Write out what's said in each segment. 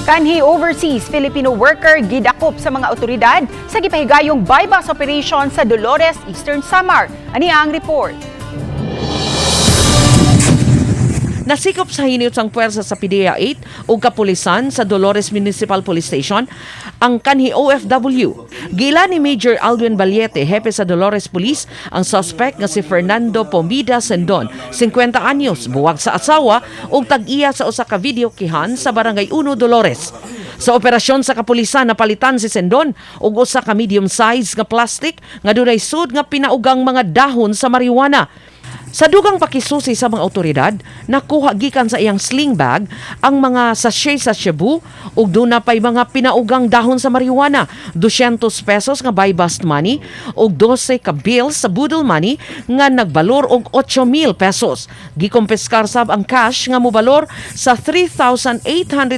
Kanhi overseas Filipino worker gidakop sa mga otoridad sa gipahigayong buy-bust operation sa Dolores, Eastern Samar. Ani ang report. Nasikop sa hiniot sang puwersa sa PDEA 8 ug kapulisan sa Dolores Municipal Police Station ang kanhi OFW. Gila ni Major Alwin Valiete, hepe sa Dolores Police, ang suspect nga si Fernando Pomida Sendon, 50 anyos, buwag sa asawa ug tag-iya sa usa ka video kihan sa Barangay 1, Dolores. Sa operasyon sa kapulisan, napalitan si Sendon og usa ka medium size nga plastic nga dunay sud nga pinaugang mga dahon sa marijuana. Sa dugang pakisusi sa mga otoridad, nakuha gikan sa iyang sling bag ang mga sachet sa shabu ug duna pay mga pinaugang dahon sa marijuana, 200 pesos nga buy bust money ug 12 ka bills sa boodle money nga nagbalor og 8,000 pesos. Gikumpiskar sab ang cash nga mobalor sa 3,800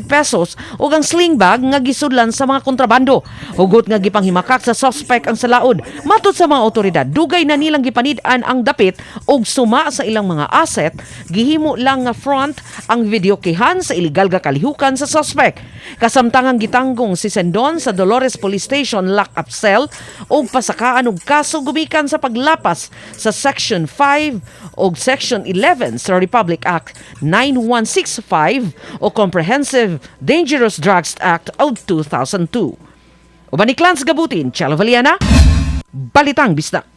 pesos ug ang sling bag nga gisudlan sa mga kontrabando. Hugot nga gipanghimakak sa suspect ang salaod. Matod sa mga otoridad, dugay na nilang gipanid-an ang dapit og suma sa ilang mga asset, gihimo lang nga front ang videokehan sa illegal nga kalihukan sa suspect. Kasamtangang gitanggong si Sendon sa Dolores Police Station lock-up cell ug pasakaan og kaso gumikan sa paglapas sa Section 5 ug Section 11 sa Republic Act 9165 o Comprehensive Dangerous Drugs Act of 2002. Uban ni Clans Gabutin, Chalo Valiana, Balitang Bisdak.